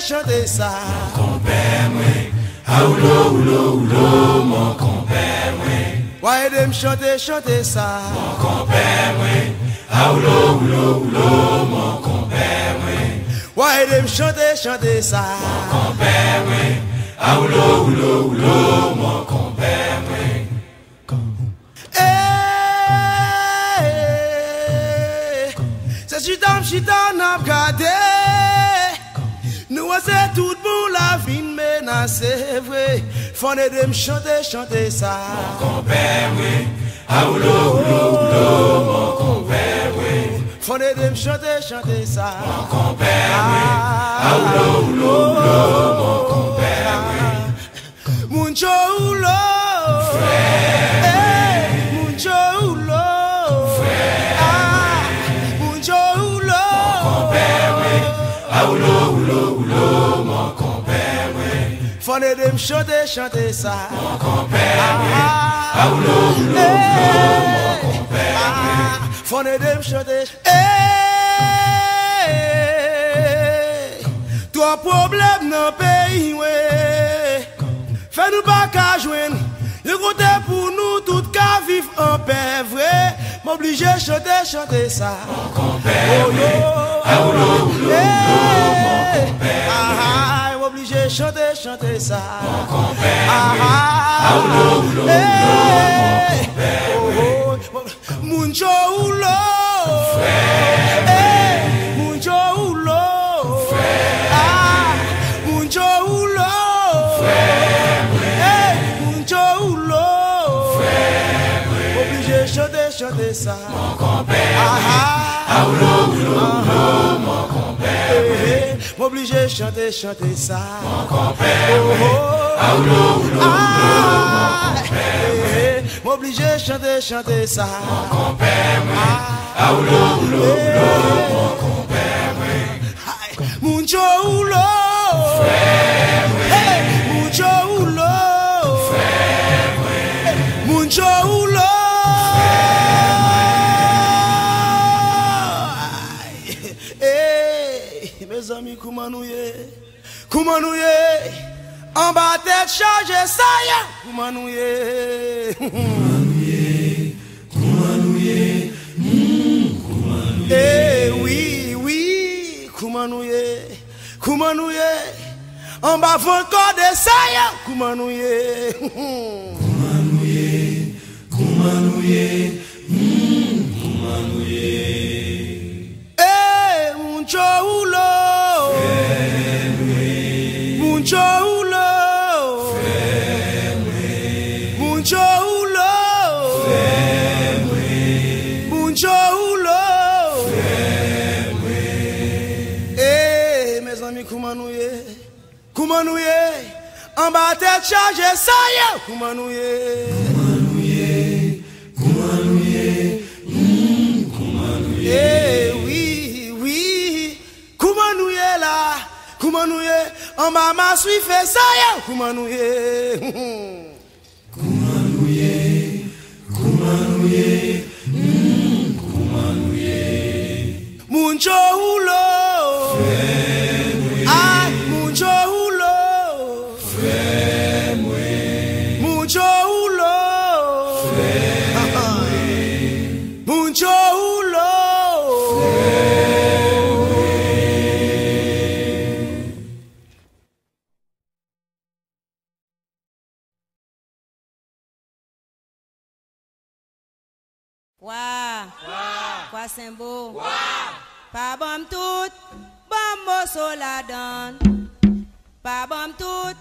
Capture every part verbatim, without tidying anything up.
Chante sa. Mon konpè mwen, a woulo, woulo, woulo, mon konpè mwen. W a ede m chante, chante sa. Mon konpè mwen, a woulo, woulo, woulo, mon konpè mwen. W a ede m chante, chante sa. Mon konpè mwen, a woulo, woulo, woulo, mon konpè mwen. Ey, se chita m chita n ap gade. Nou wè se tout bon la vin menase vre. Fò n ede m chante, chante sa. Mon konpè mwen, a woulo, woulo, woulo, mon konpè mwen. Fò n ede m chante, chante sa. Mon konpè mwen, a woulo, woulo, woulo, mon konpè mwen. Moun cho woulo. Frè. Ey, moun cho woulo. Frè. Ah, moun cho woulo. Mon konpè mwen, a woulo, woulo, woulo, mon konpè mwen. Fò n ede m chante, chante sa. Mon konpè mwen, a woulo, woulo, woulo, mon konpè mwen. Ah, fò n ede m chante. Ey, twòp pwoblèm nan peyi mwen. Fè nou pa ka jwenn yon kote pou nou tout ka viv anpè vre. M oblije chante, chante sa. Mon konpè mwen, a woulo, woulo, woulo, mon konpè mwen. Ah, m oblije chante, chante sa. Mon konpè mwen, a woulo, woulo, woulo, mon konpè mwen. Moun cho woulo. Frè. Ey, moun cho woulo. Frè. Ah, moun cho woulo. Frè. Ey, moun cho woulo. Frè. M oblije chante, chante sa. Mon konpè. Ah, ah. A woulo, woulo, woulo, mon konpè. Ey, ey. M oblije chante, chante sa. Mon konpè mwen, a woulo, woulo, woulo, mon konpè mwen. M oblije chante, chante sa. Mon konpè mwen, a woulo, woulo, woulo, mon konpè mwen. Moun cho woulo. Frè mwen. Hey, moun cho woulo. Frè mwen. Moun cho woulo. Frè mwen. Ey, mezanmi, kouman nou ye? Kouman nou ye? Anba tèt chaje sa ye. Kouman nou ye? Kouman nou ye? Kouman nou ye? Hmm, kouman nou ye? Eh, wi, wi, kouman nou ye? Kouman nou ye? Anba vant kòde sa ye. Kouman nou ye? Kouman nou ye? Kouman nou ye? Hmm, kouman nou ye? Ey, moun cho woulo. Moun cho woulo. Moun cho woulo. Moun cho woulo. Ey, mezanmi, kouman nou ye? Kouman nou ye? Anba tèt chaje sa ye. Kouman nou ye? Kouman nou ye? Kouman nou ye? Hmm, kouman nou ye? Eh, wi, wi. Kouman nou ye la? Kouman nou ye? Anba maswife sa ye. Kouman nou ye? Kouman nou ye? Kouman nou ye? Hmm, kouman nou ye? Moun cho woulo. Frè mwen. Ah, moun cho woulo. Frè mwen. Moun cho woulo. Frè mwen. Moun cho woulo. Frè mwen. Wa! Wa! Kwa Senbo! Wa! Pa ban m tout, ban m moso ladann. Pa ban m tout,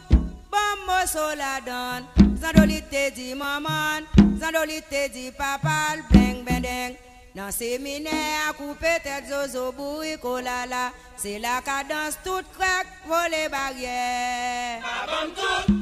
ban m moso ladann. Zandolit te di manman l, Zandolit te di papa l, bleng bendeng. Nan seminè a, koupe tèt zozo, bourik olala. Se la kadans tout krèk, vole baryè. Pa ban m tout,